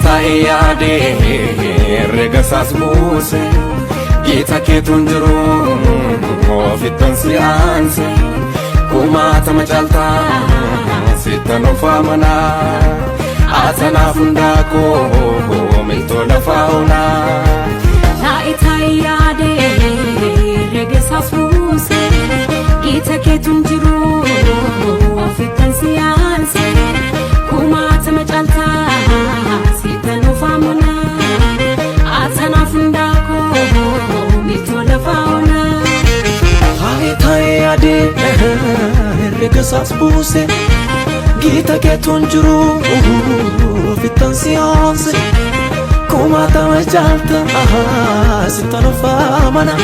Taa'ee yaadee herrega isaas buuse, gita keetuun jiru ofittan si aanse. Kumaatama caaltaa, sittan of amanaa. Atanaaf hundaa koo, miltoo lafaa onaa. Taa'e taa'e yaadee herrega isaas buuse, gita keetuun jiru ofittan si aanse. Kumaatama caaltaa, sittan of amanaa. Atanaaf hundaa koo, miltoo lafaa onaa. Taa'ee taa'ee yaadee herrega isaas buuse, gita keetuun jiru ofittan si aanse. Kumaatama caalta, sittan of amana.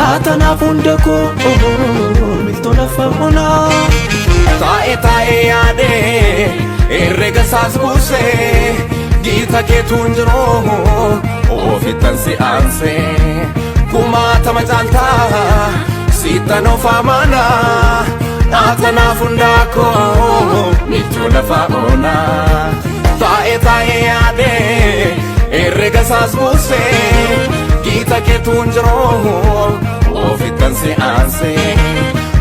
Atanaaf hunda koo, miltoo lafa onaa. Taa'ee taa'ee yaadee herrega isaas buuse, gita keetuun jiru ofittan si aanse. Kumaatama caaltaa, sittan of amanaa. Atanaaf hundaa koo, miltoo lafaa onaa. Taa'ee taa'ee yaadee herrega isaas buuse, gita keetuun jiru ofittan si aanse.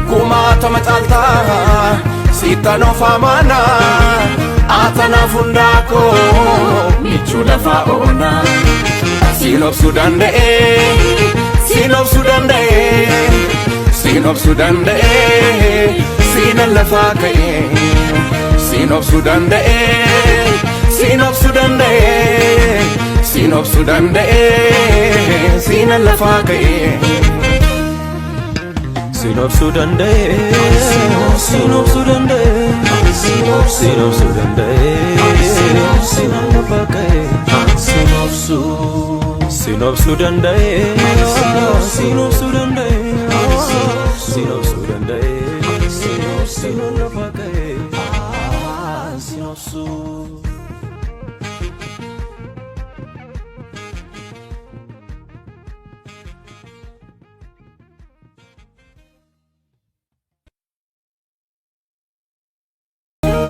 Kumaatama caaltaa, sittan of amanaa. Atanaaf hundaa koo, michuu lafaa onaa. Siin obsuu danda'ee, siin obsuu danda'ee, siin obsuu danda'ee, siinan lafaa ka'ee. Siin obsuu danda'ee, siin obsuu danda'ee, siin obsuu danda'ee, siinan lafaa ka'ee. Siin obsuu danda'ee, siin obsuu danda'ee, siin obsuu danda'ee, siinan lafaa ka'ee. Siin obsuu, siin obsuu danda'ee, siin obsuu danda'ee, siin obsuu danda'ee, siinan lafaa.